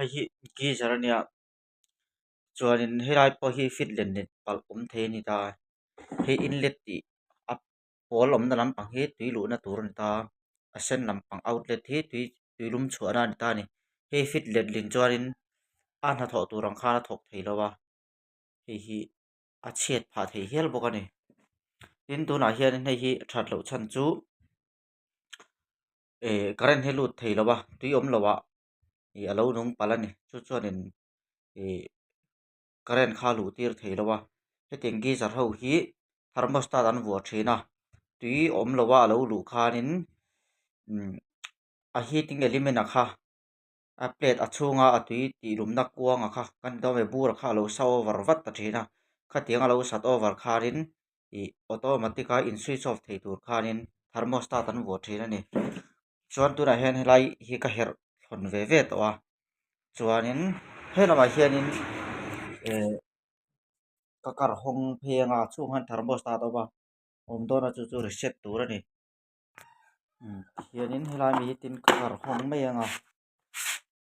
Hei hi geyser a nia chuanin helai pawh hi fit len nen palh awm thei a ni ta hei inlet tih a pawl awmna lampang hi tui luhna tur a ni ta a sen lampang outlet hi tui tui lum chhuahna a ni ta a ni hei fit letling chuanin a hnathawh tur ang khan a thawk thei lo a hei hi a chhiat phah thei hial bawk a ni tin tunah hian hei hi that loh chhan chu eh current hi lut thei lo a tui awm lo ah ih a lo nung palh a ni chu chuanin ih current kha a luh tir thei lo a hetiang geyser ho hi thermostat an vuah thin a tui awm lo a a lo luh khanin umm a heating element ah kha a plate a chhunga a tui tih lumna kuanga kha kan ti dawn em bur kha a lo sa over vat ta thin a khatiang a lo sat over khanin ih automatic a in switch off thei tur khanin thermostat an vuah thin a ni chuan tunah hian helai hi ka herh thlawn ve ve tawh a chuanin he lamah hianin eh ka kar hawng phei anga a chhungah hian thermostat a awm a awm dawn a chu chu reset tur a ni. Tihianin helai mi hi tin ka kar hawng mai ang a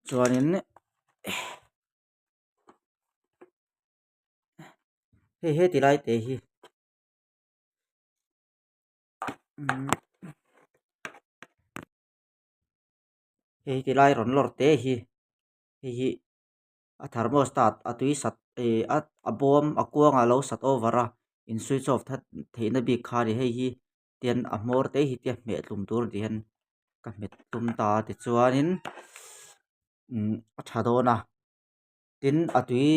chuanin hei heti lai te hi hei ti lai rawn lawr te hi hei hi a thermostat a tui sat ih a bawm a kuangah a lo sat over a in switch off that theihna bik kha a ni hei hi. Tian a hmawr te hi tia hmeh tlum tur tih hian ka hmet tum ta a tichuanin umm a tha dawn a tin a tui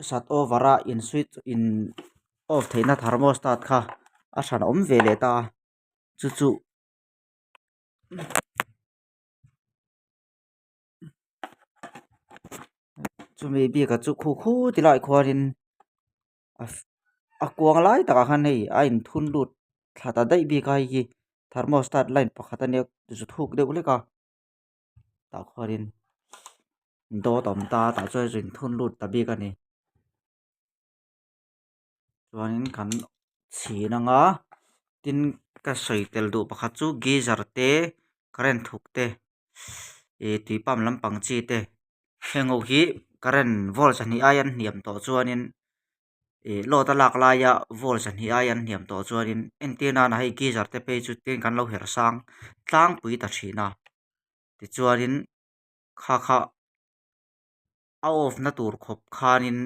sat over a in switch in off theihna thermostat kha a hran awm ve leh ta a chu chu chumi bikah chu khu khu ti laiah khuanin. A kuang lai takah khan hei a inthun lut thla ta daih bik a hei hi thermostat line pakhat a nia zu thuk deuh hlek a tah khuanin dawt a awm ta a tah chuan zu inthun lut ta bik a ni chuanin kan chhin ang a tin ka sawi tel duh pakhat chu geyser te current thuk te ih tui pump lampang chi te heng ho hi current volt zahnih aia an hniam tawh chuanin ih load a lak laia volt zahnih aia an hniam tawh chuanin entir nana hei geyser te phei chu tin kan lo herh sang tlangpui ta thin a tichuanin kha kha a off na tur khawp khanin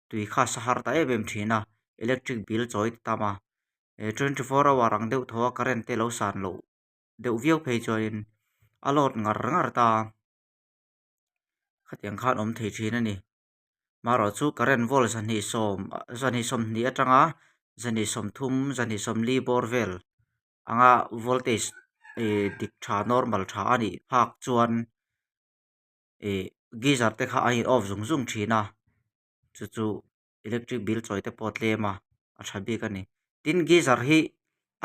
tui kha a sa har ta em em thin a electric bill chawi ta tam a eh 24 hour ang deuh thaw a current te lo san loh deuh viau phei chuanin a load ngar ngar ta a khatiang khan awm thei thin a ni marawh chu current volt zahnih sawm zahnih sawmhnih atanga zahnih sawmthum zahnih sawmli bawr vel anga voltage ih dik tha normal tha a nih phak chuan ih geyser te kha a in off zung zung thin a chu chu. Electric bill chawi te pawh a tlem a a tha bik a ni tin geyser hi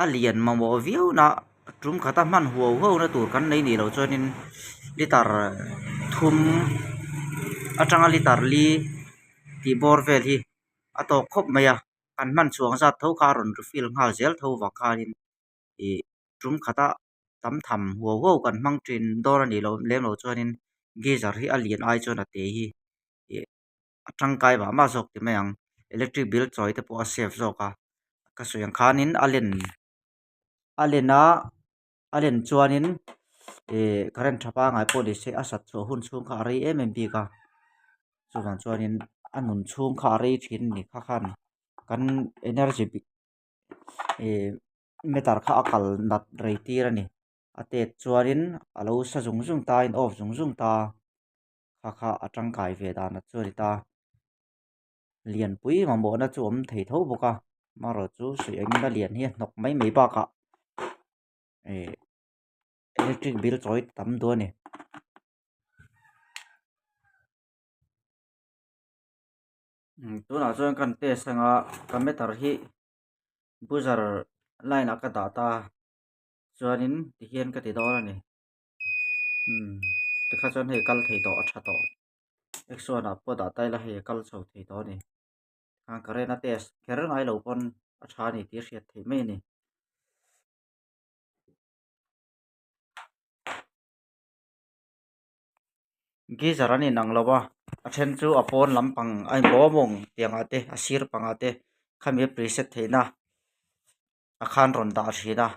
a lian mamawh viau na tum khata hman huau huau na tur kan nei nih loh chuanin liter thum atanga liter li tih bawr vel hi a tawk khawp mai a kan hman chhuang zat tho kha a rawn refill nghal zel tho vang khanin ih tum khata tam tham huau huau kan hmang thin dawn a nih loh lem loh chuanin geyser hi a lian ai chuan a te hi ih. A tangkai mah mah zawk ti mai ang electric bill chawi te pawh a save zawk a ka sawi ang khanin a len a len a a len chuanin ih current tha pangai pawh ni se a sat chhuah hun chhung kha a rei em em bik a chuvang chuanin a nun chhung kha a rei thin a ni kha khan kan energy ih meter kha a kal nat rei tir a ni a tet chuanin a lo sa zung zung ta a in off zung zung ta a. Kha kha a tangkai ve dan a chu a ni ta. Lianpui mamawhna chu awm thei tho bawk a marawh chu suih engin a lian hi a hnawk mai mai bakah ih electric bill chawi tam duh a ni. Tunah chuan kan test anga ka meter hi buzzer line ah ka dah ta chuanin tihian ka ti dawn a ni. Umm tikha chuan hei kal thei tawh a tha tawh x one ah pawh dah ta ila hei a kal chho thei tawh a ni khan current a test kher ngai lo pawn a tha a ni tih a hriat theih mai a ni. Geyser an inang lo a, a then chu a pawn lampang a inbawm mawng tiangah te a sir pangah te khami a preset theihna a khan rawn dah thin a,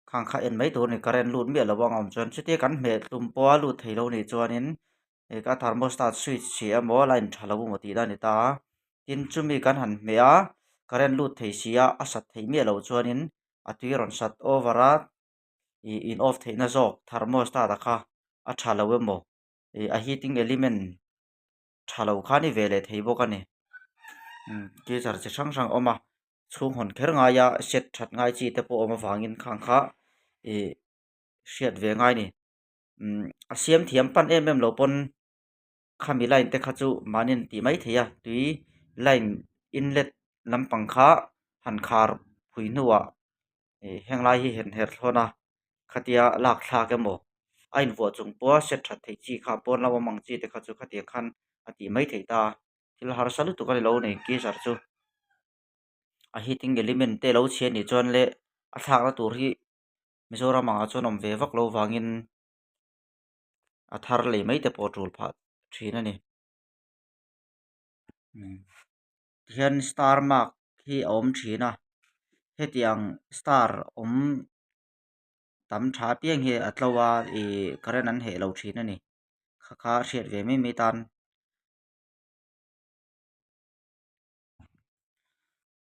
khang kha en mai tur a ni current lut miah lo ang a awm chuan chutia kan hmeh tum pawha lut thei lo nih chuanin ih ka thermostat switch chhia emaw line tha lo emaw tih na a ni ta a, tin chumi kan han hmeh a current lut thei si a a sat theih miah loh chuanin a tui rawn sat over a. Ih in off theihna zawk thermostat a kha a tha lo emaw ih a heating element tha lo kha ni ve leh thei bawk a ni umm geyser chi hrang hrang a awm a chhung hawn kher ngai a set that ngai chi te pawh a awm avangin khang kha ih hriat ve ngai a ni umm a siam thiam pan em em lo pawn khami line te kha chu mahni an tih mai thei a tui line inlet lampang kha han khar phui hnuah ih heng lai hi han herh thlawn a khatia lak thlak emaw a invuah chung pawha set that theih chi kha pawn lama mang chi te kha chu khatiang khan a tih mai theih ta thil harsa lutuk a ni lo nei geyser chu a heating element te lo chhia nih chuan leh a thlakna tur hi Mizoram ah chuan awm ve vak lo vangin a thar lei mai te pawh a tul phah thin a ni tihian star mark hi a awm thin a hetiang star awm tam tha apiang hi a tlo a ih current an heh lo thin a ni kha kha hriat ve mai mai tan.